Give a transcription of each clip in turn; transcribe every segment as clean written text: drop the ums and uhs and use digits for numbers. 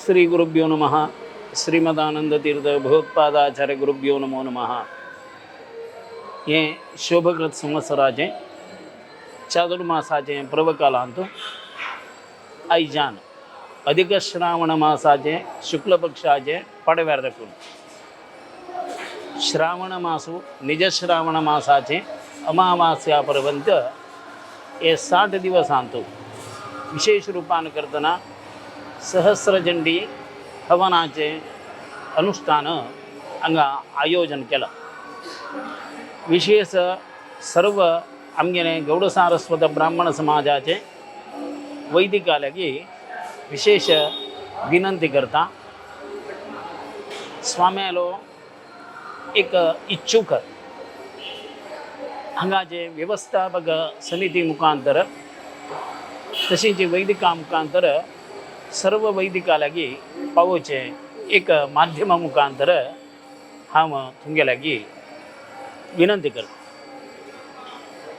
ಶ್ರೀ ಗುರುಭ್ಯೋ ನಮಃ. ಶ್ರೀಮದಾನಂದ ತೀರ್ಥ ಭಗವತ್ಪಾದಾಚಾರ್ಯ ಗುರುಭ್ಯೋ ನಮೋ ನಮಃ. हें शोभकृत संवत्सराचें चातुर्मासाचें पर्वकालांत आयच्यान अधिक श्रावण मासाचें शुक्ल पक्षाचें पाडव्यार दाखून श्रावण मासू निज श्रावण मासाचें अमावास्या पर्वंत हे 60 दिवसांत विशेष रूपान करतना सहस्रचंडी हवनाचें अनुष्ठान हांगा आयोजन केलां. विशेष सर्व आमगेले गौड सारस्वत ब्राह्मण समाजाचे वैदिका लागीं विशेष विनंती करता. स्वाम्यालो एक इच्छुक हांगाचे वेवस्थापक समिती मुखांतर तशींच वैदिका मुखांतर सर्व वैदिका लागीं पावोवचें एक माध्यमा मुखांतर हांव तुमगे लागीं विनंती करता.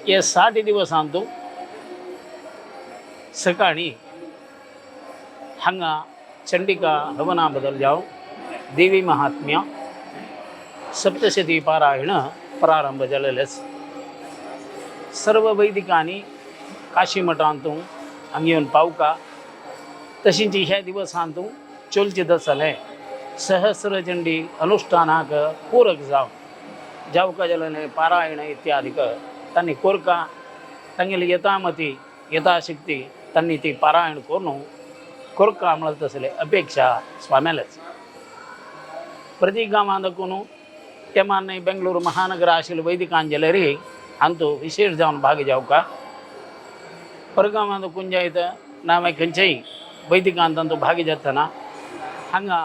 हे 60 दिवसांत सकाळी हांगा चंडिका हवना बदल जावं देवी महात्म्य सप्तशती पारायण प्रारंभ जालेलेच. सर्व वैदिकांनी काशी मठांत हांगा येवन पावका. तशींच ह्या दिवसांत चोलचे दसले सहस्रचंडी अनुष्ठानाक पूरक जावन जावका जालेलें पारायण इत्यादिक तांणी कोरका. तांगेली यथामती यथाशक्ती तांणी ती पारायण करून कोरका म्हणत तसले अपेक्षा स्वाम्यालेच. प्रति गांवांत दाखून ते मान्य बेंगळुरू महानगर आशिल्ले वैदिकांजलरी हांतू विशेष जावन भाग जावका. परगांवांत कुंजायत नांव खंयच्याय वैदिकांत तांतू भागी जातना हांगा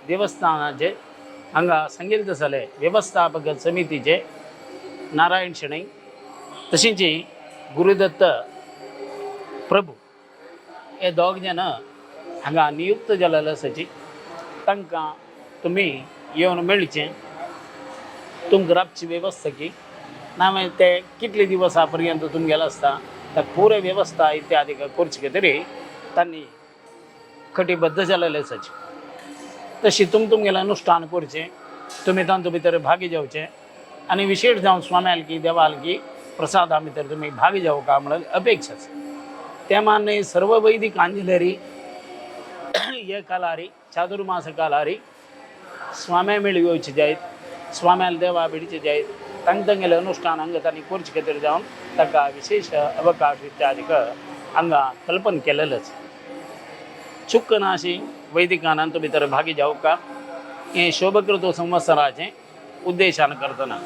देवस्थानाचे हांगा सांगितलें जालें वेवस्थापक समितीचे नारायण शणै तशींच गुरुदत्त प्रभू हे दोग जाण हांगा नियुक्त जालेले आसाची. तांकां तुमी येवन मेळचें. तुमकां राबची वेवस्था की ना मागीर ते कितले दिवसा पर्यंत तुमगेले आसता तर पुरे वेवस्था इत्यादी करचे खातीर तांणी कटिबद्ध जालेले आसाची. तशी तुमगेलें अनुष्ठान करचें, तुमी तांतूं भितर भागी जावचें आनी विशेश जावन स्वाम्यालकी देवालकी प्रसादा भितर तुमी भागी जावका म्हणून अपेक्षा आसा. त्या मान्य सर्व वैदिक अंजलरी हे कालारी चातुर्मास कालारी स्वाम्या मेळी येवचे जायत, स्वाम्याल देवा बिडचे जायत, तांकां तांगेलें अनुष्ठान हांगा तांणी करचे खातीर जावन ताका विशेष अवकाश इत्यादिक हांगा कल्पन केलेलेच. चुकना अशी वैदिकान भितर भागी जावका. हें शोभकृत संवत्सराचें उद्देशान करतना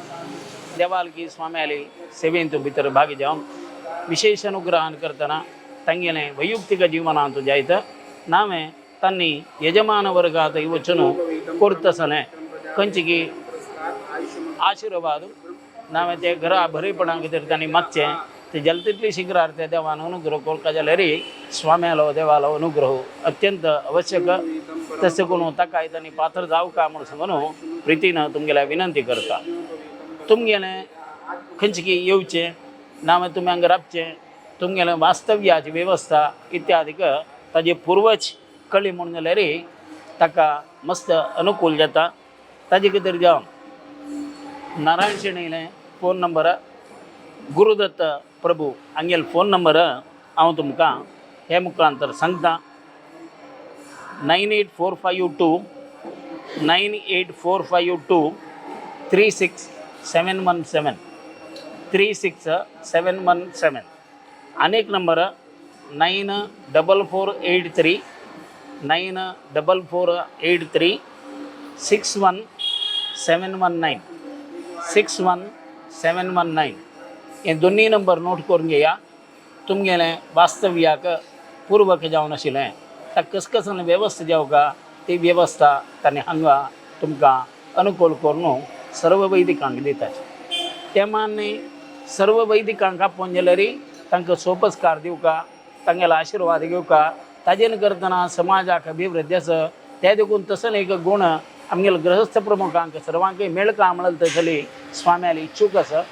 देवालकी स्वाम्याली सेवेंत भितर भागी जावन विशेष अनुग्रहान करतना तांगेलें वैಯಕ್ತಿಕ ಜೀವನಾಂत जायत नावें तांणी यजमान वर्गात वचून करतसलें खंयची आशिर्वाद नावें ते घरा बरेपणा खातीर तांणी मागचें. ते जाता तितली शीघ्र त्या देवान अनुग्रह करता जाल्यार स्वाम्यालो देवालो अनुग्रह अत्यंत आवश्यक. तशें करून ताकाय तांणी पात्र जावका म्हूण सांगून प्रितीन तुमगेल्या विनंती करता. तुमगेलें खंयची येवचें ना मागीर तुमी हांगा राबचें, तुमगेलें वास्तव्याची वेवस्था इत्यादिक ताजे पूर्वज कळ्ळी म्हणून जाल्यार ताका मस्त अनुकूल जाता. ताजे खातीर जावन नारायण शेणीले फोन नंबर, गुरुदत्त प्रभू हांगेलो फोन नंबर हांव तुमकां हे मुखांतर सांगता: 98452, 98452 36717, 36717. आनी एक number 94483, 94483 61719, 61719. हे दोन्ही नंबर नोट करून घेया. तुमगेलें वास्तव्याक पूर्वक जावन आशिल्लें ताका कस कसन वेवस्था जावका ती वेवस्था तांणी हांगा तुमकां अनुकूल करून सर्व वैदिकांक दितात. ते मान्य सर्व वैदिकांक आपोवन जाल्यार तांकां सोपस्कार दिवका, तांगेलो आशिर्वाद घेवका. ताजेन करतना समाजाक अभिवृद्धी आसा. ते देखून तसो एक गुण आमगेले गृहस्थ प्रमुखांक सर्वांकय मेळका म्हणलें तसली स्वाम्याली इच्छूक आसा.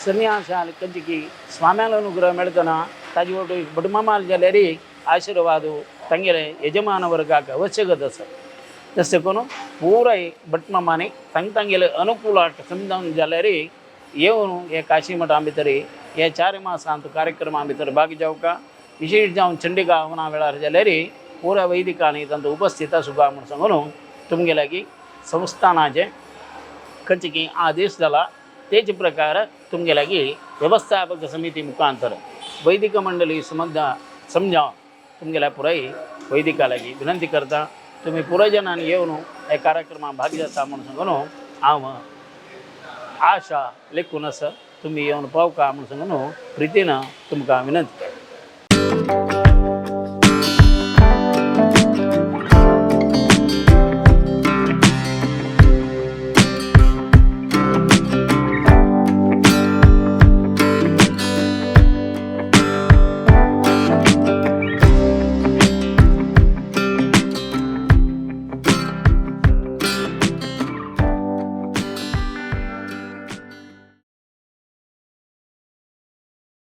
सन्यासाल कंची स्वाम्यालो अनुग्रह मेळतना ताजे वटेन बडमामाल जाल्यार आशिर्वाद. तांगेले यजमान वर्गाक आवश्यकत आसा. तशें करून पुराय भटमामांनी तांग तांगेले अनुकूलाक समजावन जाल्यार येवन हे काशी मठा भितर हे चार मासांत कार्यक्रमा भितर भाग जावका. विशेश जावन चंडिका हवना वेळार जाल्यार पुराय वैदिकांनी तांचो उपस्थित आसूंक म्हूण सांगून तुमगे लागीं संस्थानाचे खंयचे की आदेश जाला तेच प्रकार तुमगे लागीं वेवस्थापक समिती मुखांतर वैदिक मंडळी समजा समजावन तुमगेल्या पुराय वैदिका लागीं विनंती करता, तुमी पुराय जाणांनी येवन हे कार्यक्रमात भाग घेता म्हूण सांगून हांव आशा लेखून आसा. तुमी येवन पावका म्हूण सांगून प्रितीन तुमकां विनंती करता.